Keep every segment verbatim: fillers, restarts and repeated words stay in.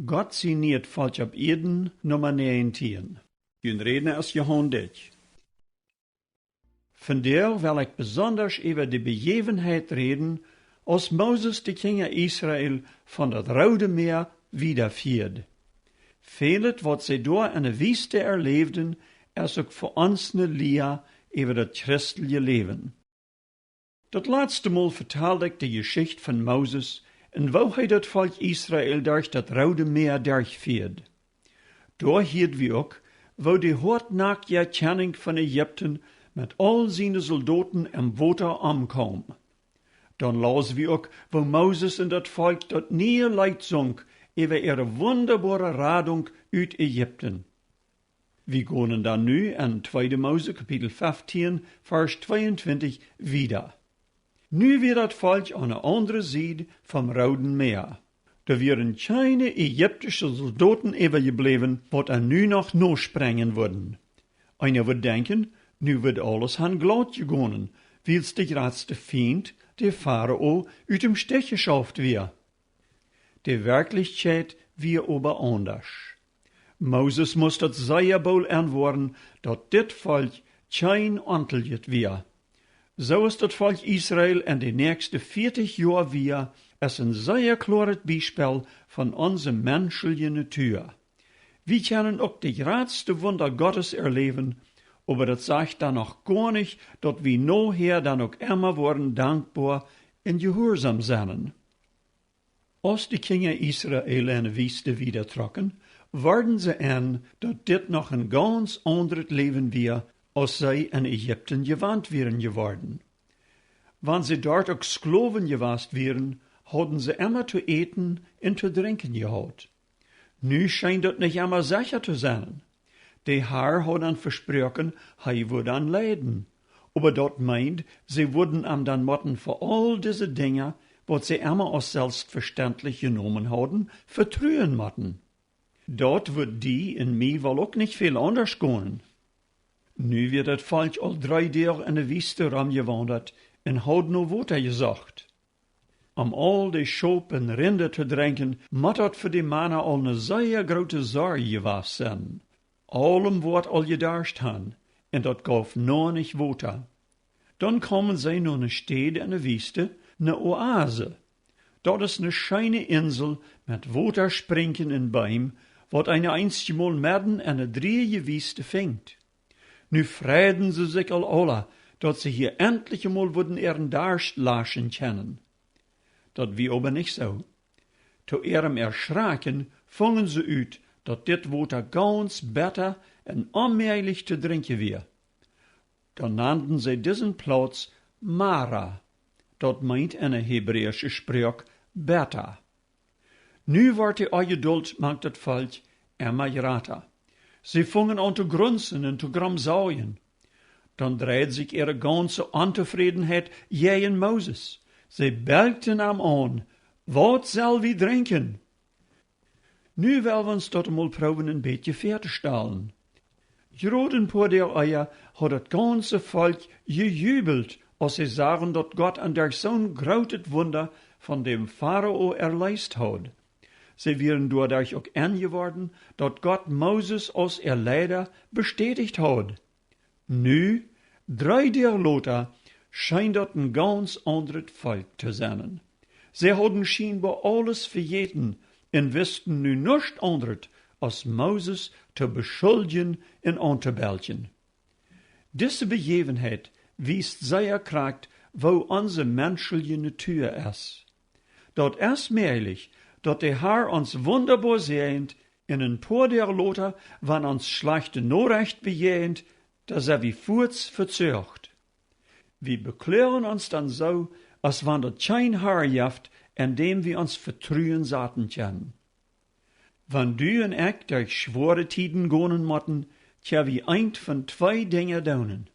Gott sien nieet Volkj opp Ieed, Numma näajentieen. Jun Rädna es Johan Dyck. Vondoag well ekj besondasch äwa de Bejäwenheit räden, aus Moses de Kjinja Israel von daut Roode Mäa wiedafieed. Välet, waut see doa enne Wiest erläwden, es uk fa ons ne Lia äwa daut christelje Läwen. Daut latste Mol vetald ekj de Jeschicht von Moses un woo hee daut Volkj Israel derch daut Roode Mäa derchfieed. Doa hieed wie uk, woo de hoatnakja Kjennich von Ägipten met aul siene Soldoten em Wota omkaum. Dan laus wie uk, woo Moses un daut Volkj daut niee Leet sunk äwa äare wundaboare Radunk ut Ägipten. Wie gonen dan nu en tweede Mose Kapitel feftieen, Varsch tweeuntwintich wieda. Nu wia daut Volkj aun de aundre Sied vom Rooden Mäa. Doa wieren kjeene ägiptische Soldoten äwajebläwen, waut an nu noch nosprenjen wudden. Eena wudd denkjen, nu wudd aules han glaut jegonen, wiels de jratste Fient, de Farao, ut dem Stich jeschauft wia. De Werkjlichkjeit wia oba aundasch. Moses must daut sea boolt enwoaren, daut dit Volkj kjeen Onteljet wia. Soo aus daut Volkj Israel en de näakjste vieetich Joa wia, es een sea kloaret Biespel von onse menschelje Natua. Wie kjennen uk de jratste Wunda Gottes erläwen, oba daut sajcht dan noch goa nich, daut wie nohäa dan uk emma woaren dankboa un jehuarsom sennen. Aus de Kjinja Israel enne Wiest wieda trocken, worden see en, daut dit noch een gaunz aundret Läwen wia, aus see en Ägipten jewant wieren jeworden. Wan see doa uk Sklowen jewast wieren, hauden see emma to äten un to drinkjen jehaut. Nu schient daut nich emma secha to sennen. De Har haud an vesproaken, hee wudd an leiden. Oba daut meend, see wudden am dan motten fa aul dise Dinja, waut see emma aus selfstvestentlich jenomen hauden, vetruen motten. Daut wudd die un mie woll uk nich väl aundasch gonen. Nu wia daut Volkj aul dree Doag enne Wiest romjewaundat un haud no Wota jesocht. Om aul de Schop un Rinda to drinkjen, mott daut fa de Mana aul ne sea groote Sorj jewast sennen. Aulem woat aul jedarscht han, un daut gauf noch nich Wota. Dan kaumen see no ne Städ enne Wiest, ne Oase. Daut es ne scheene Insel met Wotasprinjen un Beem, waut eena eenjemol medden enne drieeje Wiest finjt. Nu freiden see sikj aul aula, daut see hia entlich emol wudden äaren Darscht laschen kjennen. Daut wia oba nich soo. To äarem Erschrakjen fungen see ut, daut dit Wota gaunz betta un onmäajlich to drinkjen wia. Dan nanden see disen Plauz Mara. Daut meent enne hebräische Sproak betta. Nu wort de Onjedult mank daut Volkj emma jrata. See fungen aun to grunzen un to gromsauljen. Dan dreid sikj äare gaunze Ontofrädenheit jäajen Moses. See belkjten am aun: Waut sell wie drinkjen? Nu well wie ons daut mol proowen een bät väatostalen. Jrod een poa Doag ea haud daut gaunze Volkj jejubelt, aus see sagen, daut Gott an derch soon grootet Wunda von däm Farao erleest haud. See wieren doaderch uk enjeworden, daut Gott Moses aus äa Leida bestäticht haud. Nu, dree Doag lota, schient daut een gaunz aundret Volkj to sennen. See hauden schienboa aules vejäten un wisten nu nuscht aundret, aus Moses to beschuldjen un auntobelkjen. Dise Bejäwenheit wiest sea krakjt, woo onse menschelje Natua es. Daut es mäajlich, daut de Har ons wundaboa säajent un een poa Doag lota, wan ons schlajchte Norecht bejäajent, dan sent wie fuaz vezoacht. Wie bekloagen ons dan soo, aus wan daut kjeen Har jeft, aun däm wie ons Vetruen saten kjennen. Wan du un ekj derch schwoare Tieden gonen motten, kjenn wie eent von twee Dinja doonen.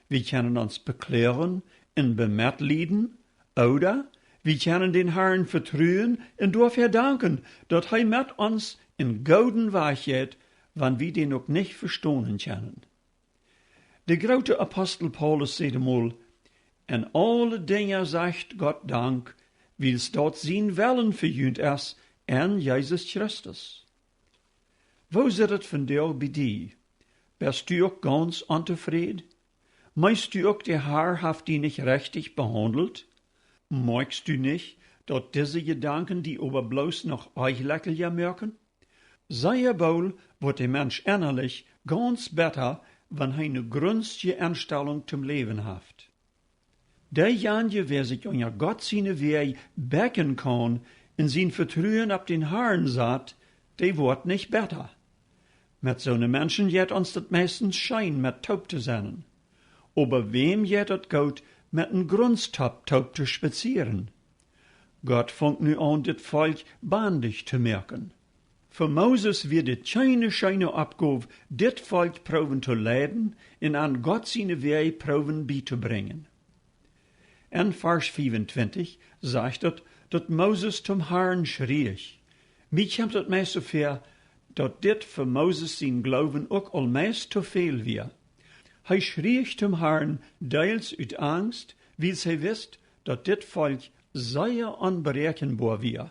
Wie kjennen ons bekloagen un bemetlieden, ooda wie kjennen dän Harn vetruen un doafäa danken, daut hee met ons eenen gooden Wajch jeit, wan wie dän uk nich vestonen kjennen. De groote Apostel Paulus säd emol: En aule Dinja sajcht Gott Dank, wiels daut sien Wellen fa junt es, en Jesus Christus. Woo sitt et vondoag bie die? Best du uk gaunz ontofräd? Meenst du uk, de Har haft die nich rechtich behaundelt? Moakst du nich, daut dise Jedanken die oba bloos noch oajlekjelja moaken? Sea boolt woat de Mensch ennalich gaunz betta, wan hee ne grunstje Enstalunk toom Läwen haft. Deejanje, wäa sikj unja Gott siene Wäaj bekjen kaun un sien Vetruen opp dän Harn sat, dee woat nich betta. Met soone Menschen jeit ons daut meistens scheen, met toop to sennen. Oba wäm jeit daut goot, met een Grunsttopp toop to spazieren? Gott funk nu aun, dit Volkj bandig to moaken. Fa Moses wia dit kjeene scheene Oppgow, dit Volkj proowen to leiden un aun Gott siene Wäaj proowen bietobrinjen. En Varsch fiefuntwintich sajcht et, daut Moses toom Harn schrieech. Mie kjemt et meist soo väa, daut dit fa Moses sien Gloowen uk aul meist too väl wia. Hee schrieech toom Harn, deels ut Angst, wiels hee wist, daut dit Volkj sea onberäakjenboa wia.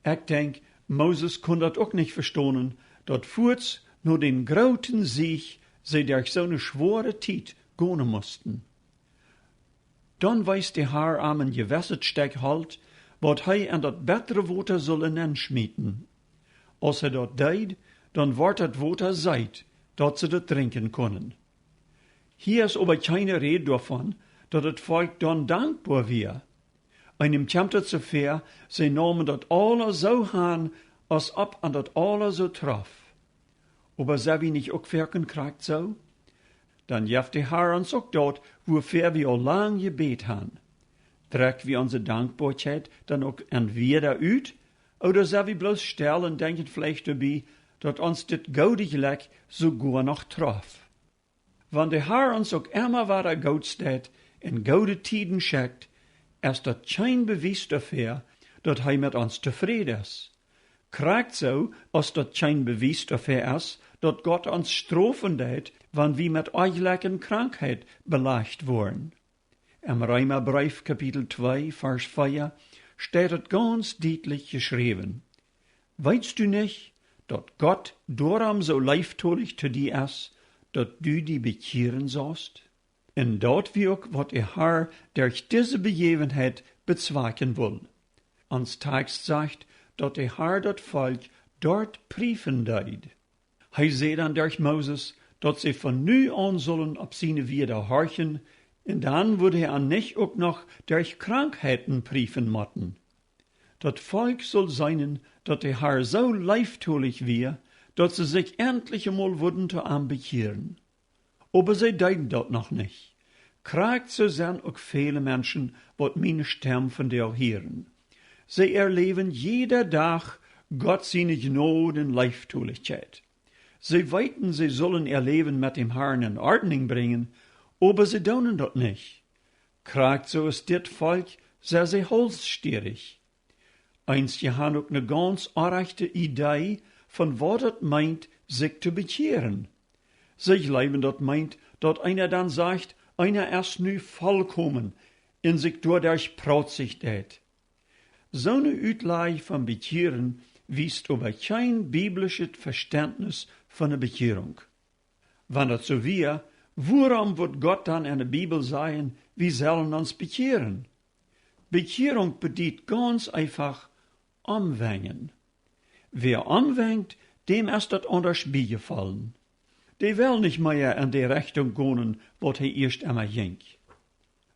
Ekj denkj, Moses kunn daut uk nich vestonen, daut fuaz no dän grooten Siech see derch soone schwoare Tiet gonen musten. Dan wees de Har am een jewesset Stekj Holt, waut hee en daut bettre Wota sull nenschmieten. Aus hee daut deed, dan wort daut Wota seet, daut see daut drinkjen kunnen. Hia es oba kjeene Räd doavon, daut daut Volkj dan dankboa wia. Eenem kjemt et soo väa, see neemen daut aules soo aun, aus auf an daut aules soo trof. Oba sent wie nich uk foaken krakjt soo? Dan jeft de Har ons uk daut, wuafäa wie aul lang jebät han. Drekj wie onse Dankboakjeit dan uk entwäda ut, ooda sent wie bloos stell un denkjen veleicht doabie, daut ons dit goode Jlekj soogoa noch trof? Wan de Har ons uk emma wada Goodet deit un goode Tieden schekjt, es daut kjeen Bewies doafäa, daut hee met ons tofräd es. Krakjt soo aus daut kjeen Bewies doafäa es, daut Gott ons strofen deit, wan wie met Onjlekj un Krankheit belajcht woaren. Em Reemabreef Kapitel twee, Varsch vea steit et gaunz dietlich jeschräwen: Weetst du nich, daut Gott doarom soo leeftolich to die es, daut du die bekjieren saust? Un daut wia uk, waut de Har derch dise Bejäwenheit bezwakjen wull. Ons Takjst sajcht, daut de Har daut Volkj doa priefen deed. Hee säd dan derch Moses, daut see von nu aun sullen opp siene Wieed horchen, un dan wudd hee an nich uk noch derch Krankheiten priefen motten. Daut Volkj sull seenen, daut de Har soo leeftolich wia, daut see sikj entlich emol wudden to am bekjieren. Oba see deeden daut noch nich. Krakjt soo sent uk väle Menschen, waut miene Stemm vondoag hieren. See erläwen jieda Dach Gott siene Jnod un Leeftolichkjeit. See weeten, see sullen äa Läwen met däm Harn en Ordnunk brinjen, oba see doonen daut nich. Krakjt soo es dit Volkj, sent see haulsstierich. Eenje han uk ne gaunz orrajchte Idee von waut daut meent, sikj to bekjieren. See jleewen, daut meent, daut eena dan sajcht, eena es nu vollkomen un sikj doaderch prautsich deit. Soone Utlaj von Bekjieren wiest oba kjeen biblischet Vestentnis von de Bekjierunk. Wan daut soo wia, wuarom wudd Gott dan en de Bibel sajen, wie sellen ons bekjieren? Bekjierunk bediet gaunz eefach omwenjen. Wäa omwenjt, däm es daut aundasch biejefollen. Dee well nich mea en de Rechtunk gonen, waut hee ieescht emma jinkj.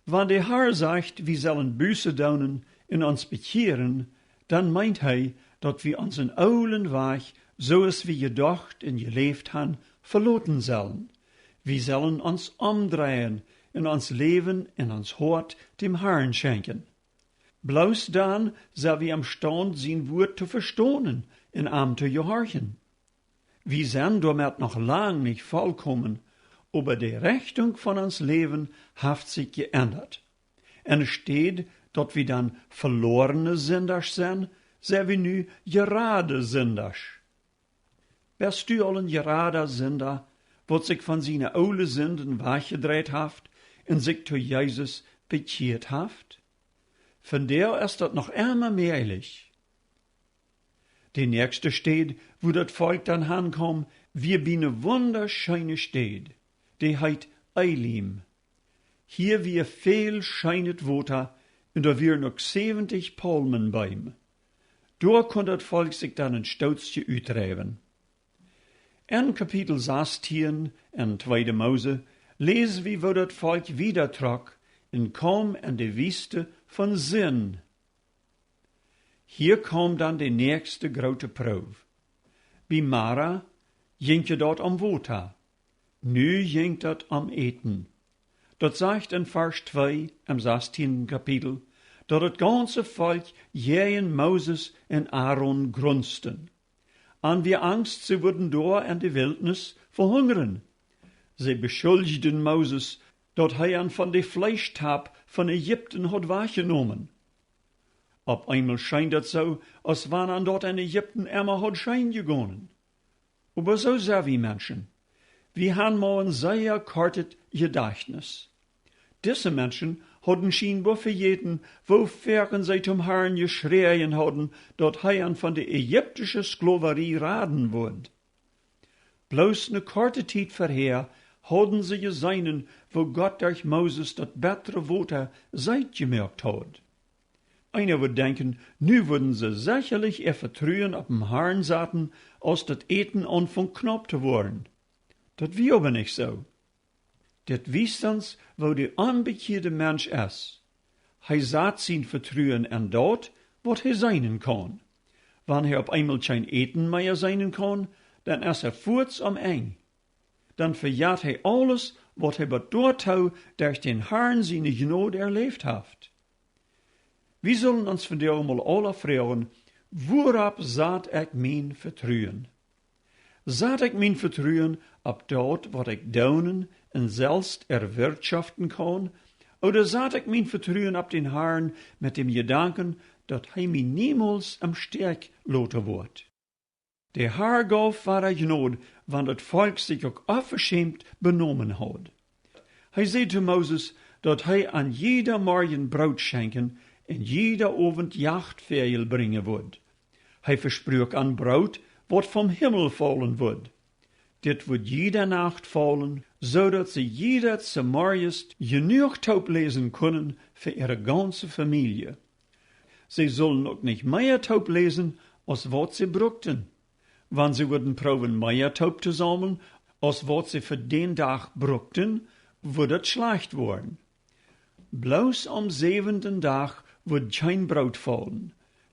Wan de Har sajcht, wie sellen Buße doonen un ons bekjieren, dan meent hee, daut wie onsen oolen Wajch, soo aus wie jedocht un jeläft han, veloten sellen. Wie sellen ons omdreien un ons Läwen un ons Hoat däm Harn schenkjen. Bloos dan sent wie emstaunt, sien Wuat to vestonen un am to jehorchen. Wie sent doamet noch lang nich vollkomen, oba de Rechtunk von ons Läwen haft sikj jeendat. Enne Städ daut wie dan veloarne Sindasch sent, sent wie nu jerade Sindasch. Best du aul een jerada Sinda, waut sikj von siene oole Sinden wajchjedreit haft un sikj to Jesus bekjieet haft? Vondoag es daut noch emma mäajlich. De näakjste Städ, wua daut Volkj dan hankaum, wia bie eene wundascheene Städ. Dee heet Elim. Hia wia väl scheenet Wota un doa wieren uk säwentich Palmenbeem. Doa kunn daut Volkj sikj dan een Stootje utdreiwen. En Kapitel sastieen en tweede Mose läs wie, woo daut Volkj wieda trock un kaum en de Wiest von Sin. Hia kaum dan de näakjste groote Proow. Bie Mara jinkj daut om Wota. Nu jinkj daut om Äten. Daut sajcht en Varsch twee em sastieenden Kapitel, daut daut gaunze Volkj jäajen Moses un Aaron grunsten. An wia Angst, see wudden doa en de Wiltnis vehungren. See beschuldjden Moses, daut hee an von de Fleeschtap von Ägipten haud wajchjenomen. Opp eemol scheen daut soo, aus wan an daut en Ägipten emma haud scheen jegonen. Oba soo sent wie Menschen. Wie han mau een sea kortet Jedajchtnis. Dise Menschen hauden schienboa vejäten, woo foaken see tom Harn jeschräajen hauden, daut hee an von de ägiptische Sklowarie raden wudd. Bloos ne korte Tiet verhäa hauden see jeseenen, woo Gott derch Moses daut bettre Wota seet jemoakt haud. Eena wudd denkjen, nu wudden see sechalich äa Vetruen opp dän Harn saten, aus daut Äten aunfunk knaup to woaren. Daut wia oba nich soo. Dit wiest ons, woo de onbekjiede Mensch es. Hee sat sien Vetruen en daut, waut hee seenen kaun. Wan hee opp eemol kjeen Äten mea seenen kaun, dan es hee fuaz aum Enj. Dan vejat hee aules, waut hee bat doatoo derch dän Harn siene Jnod erläft haft. Wie sullen ons vondoag mol aula froagen: Wuaropp sat ekj mien Vetruen? Sat ekj mien Vetruen opp daut, waut ekj doonen un selfst erwirtschoften kaun, ooda sat ekj mien Vetruen opp dän Harn met däm Jedanken, daut hee mie niemols em Stekj loten woat? De Har gauf wada Jnod, wan daut Volkj sikj uk onveschämt benomen haud. Hee säd to Moses, daut hee an jieda Morjen Broot schenkjen un jieda Owent Jachtväajel brinjen wudd. Hee vespruak an Broot, waut vom Himmel faulen wudd. Dit wudd jieda Nacht faulen, soo daut see jieda Zemorjes jenuach toop läsen kunnen fa äare gaunze Famielje. See sullen uk nich mea toop läsen, aus waut see brukten. Wan see wudden proowen, mea toop to saumlen, aus waut see fa dän Dach brukten, wudd daut schlajcht woaren. Bloos aum säwenden Dach wudd kjeen Broot faulen.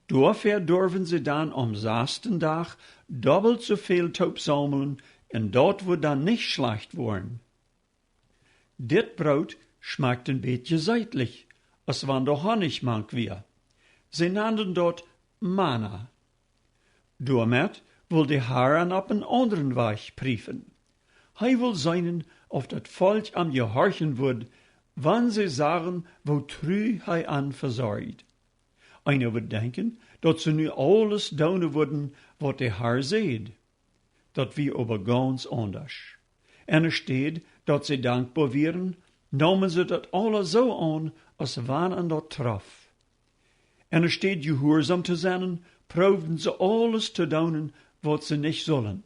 Doafäa durwen see dan aum sasten Dach dobbelt soo väl toop saumlen, un daut wudd dan nich schlajcht woaren. Dit Broot schmakjt een bät seetlich, aus wan doa Honnich mank wia. See nanden daut Mana. Doamet wull de Har an opp een aundren Wajch priefen. Hee wull seenen, auf daut Volkj am jehorchen wudd, wan see sagen, woo tru hee an vesorjd. Eena wudd denkjen, daut see nu aules doonen wudden, waut de Har säd. Daut wia oba gaunz aundasch. Enne Städ daut see dankboa wieren, neemen see daut aula soo aun, aus wan an daut trof. Enne Städ jehuarsom to sennen, proowden see aules to doonen, waut see nich sullen.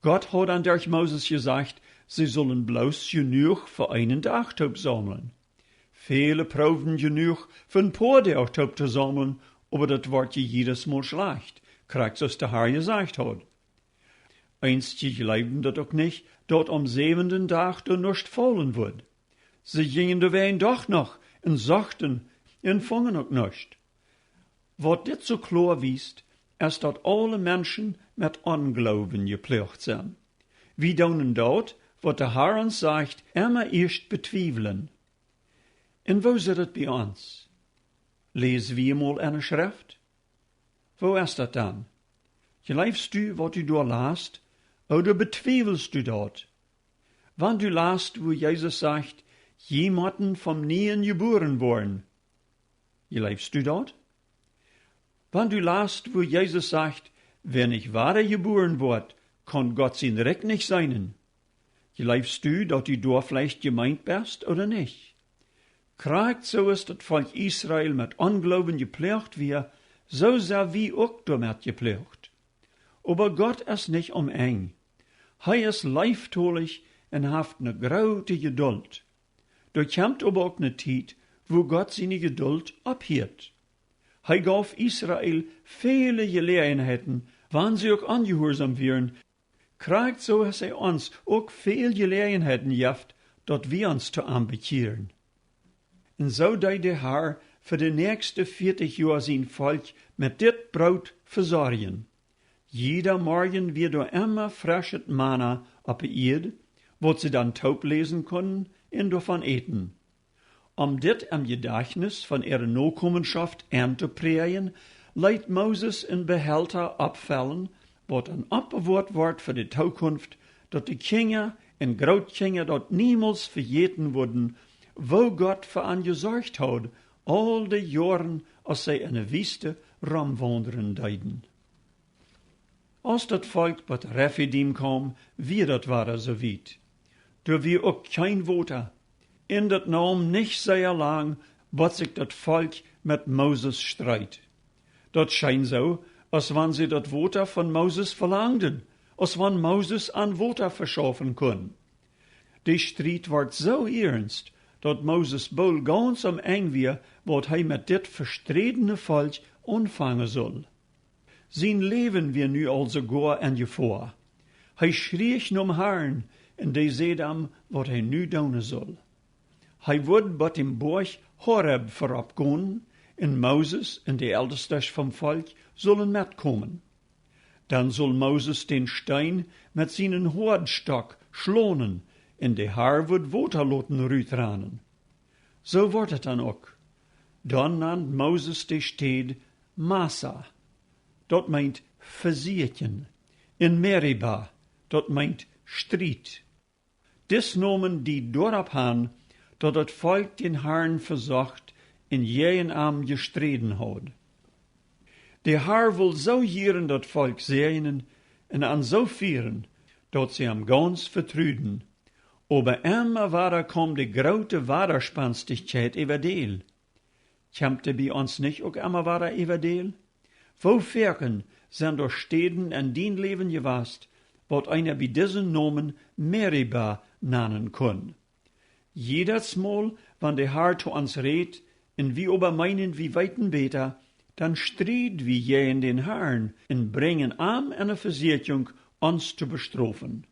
Gott haud an derch Moses jesajcht, see sullen bloos jenuach fa eenen Dach toop saumlen. Väle proowden jenuach fa een poa Doag toop to saumlen, oba daut wort je jiedes Mol schlajcht, krakjt soo aus de Har jesajcht haud. Eenje jleewden daut uk nich, daut aum säwenden Dach doa nuscht faulen wudd. See jinjen doawäajen doch noch un sochten un fungen uk nuscht. Waut dit soo kloa wiest, es daut aule Menschen met Ongloowen jeploagt sent. Wie doonen daut, waut de Har ons sajcht, emma ieescht betwiewlen. Un woo sitt daut bie ons? Läs wie mol enne Schreft? Woo es daut dan? Jleefst du, waut du doa last, ooda betwiewelst du daut? Wan du last, wua Jesus sajcht, jie motten vom Nieen jebuaren woaren, jleefst du daut? Wan du last, wua Jesus sajcht, wäa nich wada jebuaren woat, kaun Gott sien Rikj nich seenen, jleefst du, daut du doa veleicht jemeent best ooda nich? Krakjt soo aus daut Volkj Israel met Ongloowen jeploagt wia, soo sent wie uk doamet jeploagt. Oba Gott es nich om Enj. Hee es leeftolich un haft ne groote Jedult. Doa kjemt oba uk ne Tiet, wua Gott siene Jedult opphieet. Hee gauf Israel väle Jeläajenheiten, wan see uk onjehuarsom wieren, krakjt soo aus hee ons uk väl Jeläajenheiten jeft, daut wie ons to am bekjieren. Un soo deed de Har fa de näakjste vieetich Joa sien Volkj met dit Broot vesorjen. Jieda Morjen wia doa emma freschet Mana oppe Ieed, waut see dan toop läsen kunnen un doavon äten. Om dit em Jedajchtnis von äare Nokomenschoft entopräajen, leet Moses en Behelta oppfellen, waut dan oppbewoat wort fa de Tookunft, daut de Kjinja un Grootkjinja daut niemols vejäten wudden, woo Gott fa an jesorcht haud, aul de Joaren, aus see en de Wiest romwaundren deeden. Aus daut Volkj bot Refidim kaum, wia daut Wada soo wiet. Doa wia uk kjeen Wota. Un daut naum nich sea lang, bot sikj daut Volkj met Moses street. Daut scheen soo, aus wan see daut Wota von Moses velangden, aus wan Moses an Wota veschaufen kunn. De Striet wort soo iernst, daut Moses boolt gaunz om Enj wia, waut hee met dit vesträdne Volkj aunfangen sull. Sien Läwen wia nu aulsoo goa en Jefoa. Hee schrieech nom Harn un dee säd am, waut hee nu doonen sull. Hee wudd bot däm Boajch Horeb verop gonen, un Moses un de Eltestasch vom Volkj sullen metkomen. Dan sull Moses dän Steen met sienen Hoadstock schlonen, un de Har wudd Wota loten rutranen. Soo wort et dan uk. Dan nand Moses de Städ Massa. Daut meent vesieekjen. Un Meriba, daut meent Striet. Dis Nomen diet doaropp han, daut daut Volkj dän Harn vesocht un jäajen am jesträden haud. De Har wull soo jieren daut Volkj säajnen un an soo fieren, daut see am gaunz vetruden. Oba emma wada kaum de groote Wadaspanstichkjeit äwa däl. Kjemt dee bie ons nich uk emma wada äwa däl? Woo foaken sent doa Städen en dien Läwen jewast, waut eena bie disen Nomen Meriba nanen kunn? Jiedatsmol, wan de Har to ons rät, un wie oba meenen, wie weeten bäta, dan stried wie jäajen dän Harn un brinjen am en ne Vesieekjunk, ons to bestrofen.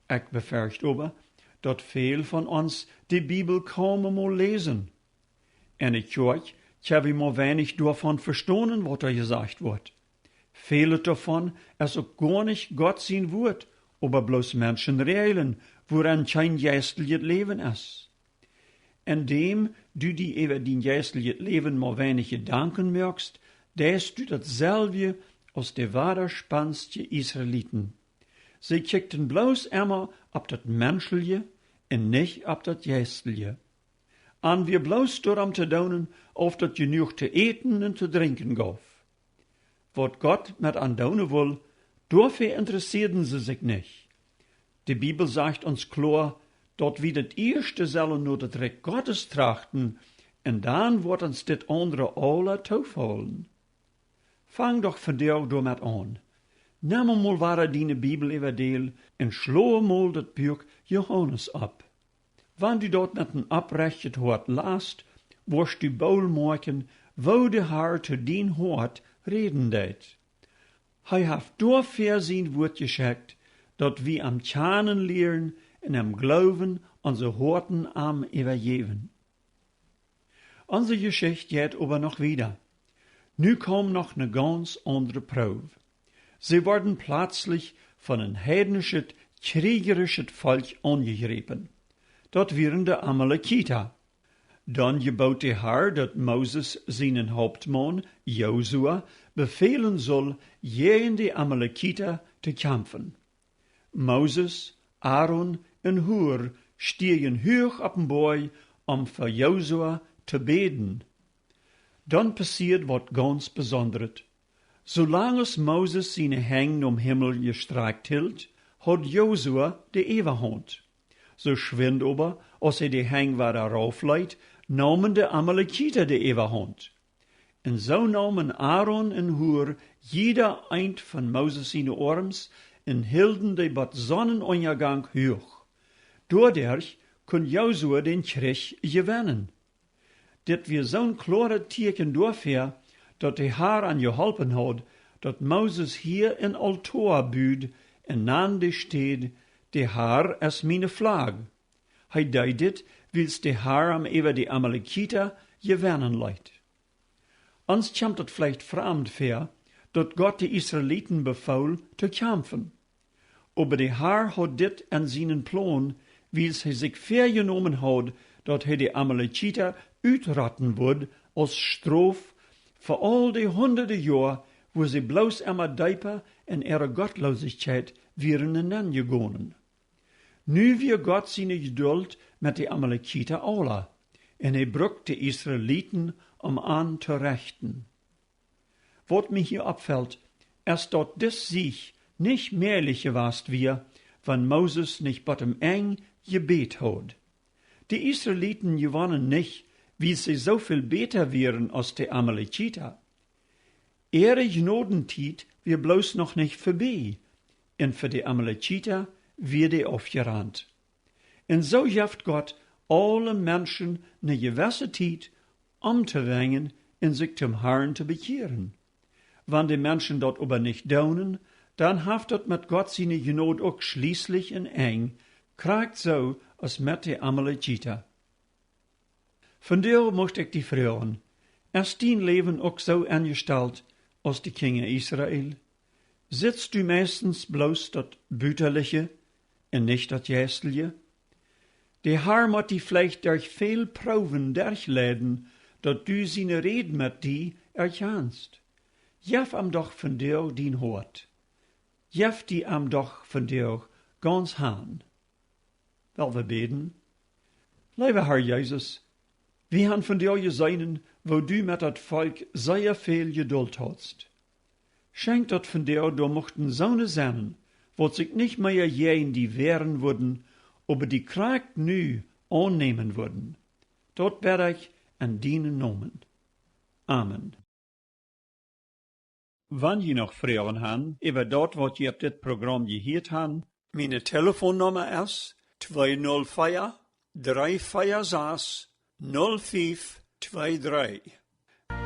Ekj befercht oba, daut väl von ons de Bibel kaum emol läsen. En de Kjoakj kjenn wie mau weinich doavon vestonen, waut doa jesajcht woat. Väl doavon es uk goa nich Gott sien Wuat, oba bloos Menschenräajlen, wuarenn kjeen jeisteljet Läwen es. Endäm du die äwa dien jeisteljet Läwen mau weinich Jedanken moakst, deist du daut selwje aus de wadaspanstje Israeliten. See kjikjten bloos emma opp daut Menschelje un nich opp daut Jeistelje. An wia bloos doarom to doonen, auf daut jenuach to äten un to drinkjen gauf. Waut Gott met an doonen wull, doafäa interessieeden see sikj nich. De Bibel sajcht ons kloa, daut wie daut ieeschte sellen no daut Rikj Gottes trachten, un dan woat ons dit aundre aula toofaulen. Fang doch vondoag doamet aun. Nemm emol wada diene Bibel äwa däl un schlo emol daut Buak Johanes opp. Wan du daut met een opprechtjet Hoat last, woascht du boolt moakjen, woo de Har to dien Hoat räden deit. Hee haft doafäa sien Wuat jeschekjt, daut wie am kjanen lieren un em Gloowen onse Hoaten am äwajäwen. Onse Jeschicht jeit oba noch wieda. Nu kaum noch ne gaunz aundre Proow. See worden plazlich von een heidnischet, kjrieejerischet Volkj aunjejräpen. Daut wieren de Amalekita. Dan jebood de Har, daut Moses sienen Hauptmaun Josua befälen sull, jäajen de Amalekita to kjamfen. Moses, Aaron un Hur stieejen huach opp een Boajch, om fa Josua to bäden. Dan passieed waut gaunz Besondret. Soo lang aus Moses siene Henj nom Himmel jestrakjt hilt, haud Josua de Äwahaunt. Soo schwind oba, aus hee de Henj wada rauf leet, naumen de Amalekita de Äwahaunt. Un soo neemen Aaron un Hur jieda eent von Moses siene Oarms un hilden dee bot Sonnenunjagank huach. Doaderch kunn Josua dän Kjrich jewennen. Dit wia soon kloaret Tieekjen doafäa, daut de Har an jeholpen haud, daut Moses hia een Altoa bud un nand de Städ: De Har es miene Flagg. Hee deed dit, wiels de Har am äwa de Amalekita jewennen leet. Ons kjemt daut veleicht framd väa, daut Gott de Israeliten befool to kjamfen. Oba de Har haud dit en sienen Plon, wiels hee sikj väajenomen haud, daut hee de Amalekita utrotten wudd aus Strof fa aul de hundade Joa, wua see bloos emma deepa en äare Gottloosichkjeit wieren nenjegonen. Nu wia Gott siene Jedult met de Amalekita aula, un hee brukt de Israeliten, om an to rechten. Waut mie hia oppfelt, es daut dis Siech nich mäajlich jewast wia, wan Moses nich bot em Enj jebät haud. De Israeliten jewonnen nich, wiels see soo väl bäta wieren aus de Amalekita. Äare Jnodentiet wia bloos noch nich vebie, un fa de Amalekita wia dee aufjerant. Un soo jeft Gott aule Menschen ne jewesse Tiet omtowenjen un sikj toom Harn to bekjieren. Wan de Menschen daut oba nich doonen, dan haft daut met Gott siene Jnod uk schlieslich een Enj, krakjt soo aus met de Amalekita. Vondoag mucht ekj die froagen: Es dien Läwen uk soo enjestalt aus de Kjinja Israel? Sitst du meistens bloos daut Butaliche un nich daut Jeistelje? De Har mott die veleicht derch väl Proowen derchleiden, daut du siene Räd met die erkjanst. Jeff am doch vondoag dien Hoat. Jeff die am doch vondoag gauns han. Well wie bäden. Leewa Har Jesus, wie han vondoag jeseenen, woo du met daut Volkj sea väl Jedult haudst. Schenkj daut vondoag doa muchten soone sennen, waut sikj nich mea jäajen die wäaren wudden, oba die krakjt nu aunnämen wudden. Daut bäd ekj en dienen Nomen. Amen. Wan jie noch Froagen han äwa daut, waut jie opp dit Program jehieet han, miene Telefonnumma es twee null vea, dree vea sas, null fief twee dree.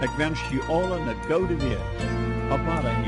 Ekj wensch jie aule ne goode Wäakj. Opp Wadaseenen.